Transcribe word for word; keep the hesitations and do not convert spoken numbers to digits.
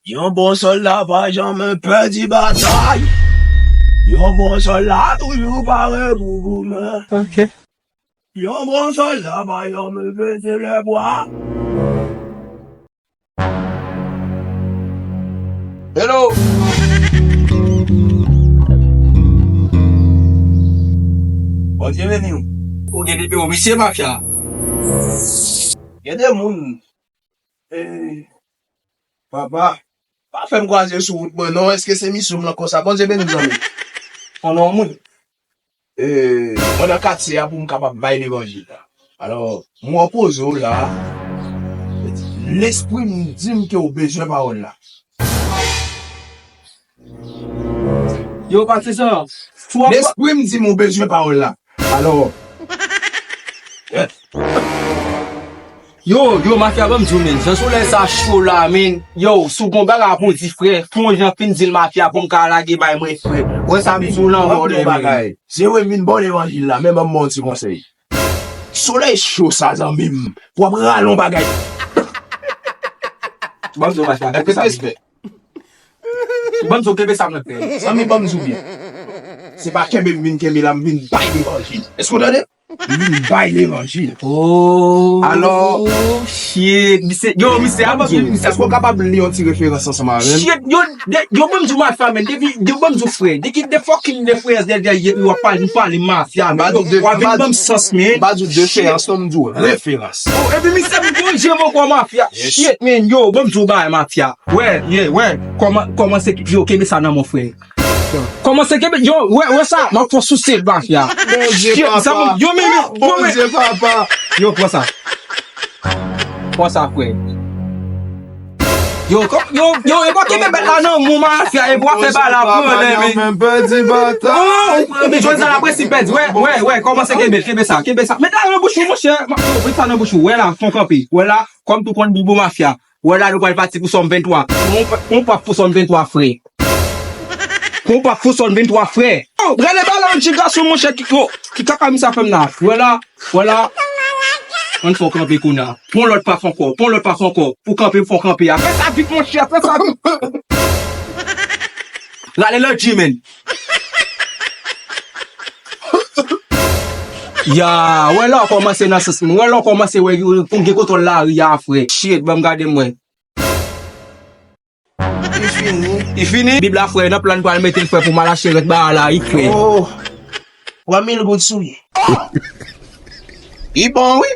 Yon bon sòlda pa janmen pèdi batay. Yon bon sòlda toujou pare pou goumen. Ok. Yon bon sòlda pa janmen bese lèbra. Hello! Bondye beni w. Ou gen nimewo misye, mafya? Gen de moun. Eh, papa, pa fè m kwaze sou wout mwen non. Èske se misyon m lan konsa? Bondye beni w, zanmi. Konnen yon moun. Eh, mwen nan katye a pou m kapab bay levanjil la. Alò, mwen poze w la. Lespri m di m ke w bezwen pawòl la. Yo, pati sa. Lespri m di m w bezwen pawòl la. Alò. Yo, yo, mafya, ban m di w, men. Jan solèy sa cho la, men. Yo, si w gon bagay pou w di, frè, fè yon jan fin di l mafya pou m ka lage bay mwen, frè. Wè sa m di w lan, wè w bagay. Se vre m vin ba w levanjil la, men ban m ba w yon ti konsèy. Solèy cho sa, zanmi m. W ap rale yon bagay. Ban m di w, mafya, gade sa. Respè. Ban m di w, kenbe sa m nan tè. Zanmi, ban m di w byen. Se pa kenbe m vin kenbe la, m vin bay levanjil. Èske w tande? M vin bay levanjil. Oh, alò, shit. Misye, yo, misye, ban m di w, misye, èske w kapab li yon ti referans ansanm avè m? Shit, yo, de, yo, ban m di w mafya, men. Depi, yo, ban m di w, frè. Depi de fucking de frè, de, de, yo, w ap pale, m pale mafya, men. Yo, w ap vin ban m sans, men. M pa di w de fè ansanm, m di w referans. Oh, epi misye, m gon je m ankò mafya. Shit, men, yo, ban m di w bagay mafya. Wè, ye, wè. Kòman, kòmanse, yo, kenbe sa nan men w, frè. Kòmanse kenbe, yo, wè, wè sa, m ap fè w souse l, mafya. Bondye papa. Yo, men, men, Bondye papa. Yo, pran sa. Pran sa, frè. Yo, kò, yo, yo, e pa kenbe bèt la nan men w, mafya, e pou w ap fè bagay la, pran, men. Menm pèdi batay. Oh, men jodi a la presi pèdi, wè, wè, wè, kòmanse kenbe, kenbe sa, kenbe sa. Met la nan bouch ou, monchè. Yo, met sa nan bouch ou, wè la, fè w kanpe, wè la, kòm tou konn Bibo mafya. Wè la, nou pral pati pou sòm venntwa. Pou yon, pou yon pap pou sòm venntwa, frè. Pou yon pap pou sòm venntwa, frè. Oh, rele balan yon ti gason, monchè, ki, oh, ki kaka misye ap fè m la. Wè la, wè la. Ann fè w kanpe kounye a. Pran lòt paf ankò, pran lòt paf ankò. Pou kanpe, fè w kanpe a. Fè sa vit, monchè, fè sa vit. Rale lòt ji, men. Ya, wè la w kòmanse nan sans mwen. Wè la w kòmanse wè pou gen kontwòl lari a, frè. Shit, ban m gade m wè. Li fini. Li fini? Bib la, frè, nan plan pral mete l, frè, pou m al achte rès bagay la, wi, frè. Oh. Pran mil goud sou li. Li bon, wi.